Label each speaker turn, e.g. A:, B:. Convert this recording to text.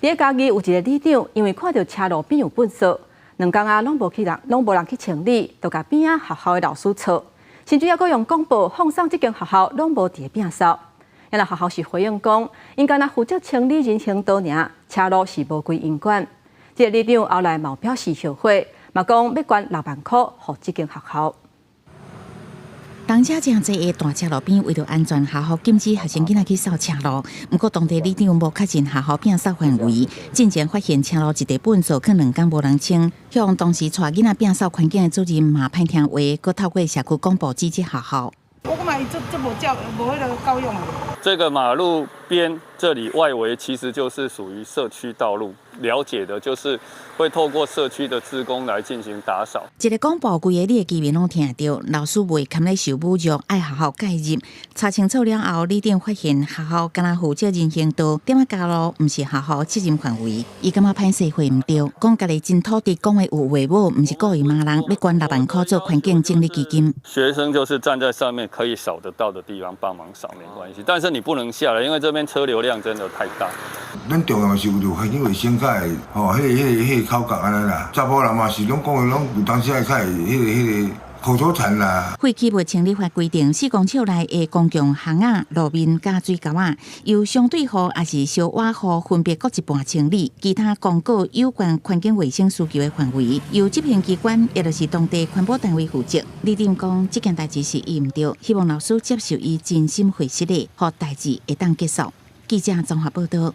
A: 佇嘉義有一個里長，因為看著車路邊有糞埽，2工啊攏無去人，攏無人去清理，就共邊仔學校的老師吵，甚至猶閣用廣播放送這間學校攏無佇咧摒掃。然後學校是回應講，𪜶干焦負責清理人行道爾，車路是無歸𪜶管。這個里長後來嘛表示後悔，嘛講欲捐6萬箍予這間學校。
B: 人車誠濟的大車路邊，為著安全，學校禁止學生囡仔去掃車路。毋過當地里長無確認學校摒掃範圍，進前發現車路一塊糞埽，囥2工無人清，向當時帶囡仔摒掃環境的主任嘛歹聽話，閣透過社區廣播指責學校。
C: 我感覺伊這無教，無彼个教養。
D: 這個馬路邊這裡外圍其實就是屬於社區道路，了解的就是會透過社區的志工來進行打掃。
B: 一个廣播，規个里的居民攏聽得著，老師袂堪咧受侮辱，愛學校介入查清楚了後，里長發現學校干焦負責人行道，點仔加路毋是學校責任範圍，伊感覺歹勢回毋對，講家己真土直，講話有話無，毋是故意罵人，欲捐6萬箍做環境整理基金。
D: 學生就是站在上面可以掃得到的地方幫忙掃，沒關係，但是你不能下來，因為這邊車流量真的太大。
E: 咱重要是為著環境衛生較會吼，彼个口角按呢啦。查埔人嘛是攏講話攏有當時會較會彼个口頭禪啦。
B: 廢棄物清理法規定，4公尺內的公共巷仔、路面佮水溝仔，由相對戶抑是相倚戶分別各一半清理。其他公告有關環境衛生需求的範圍，由執行機關，也就是當地環保單位負責。里長講，這件代誌是伊毋對，希望老師接受伊真心回失的，予代誌會當結束。記者綜合報道。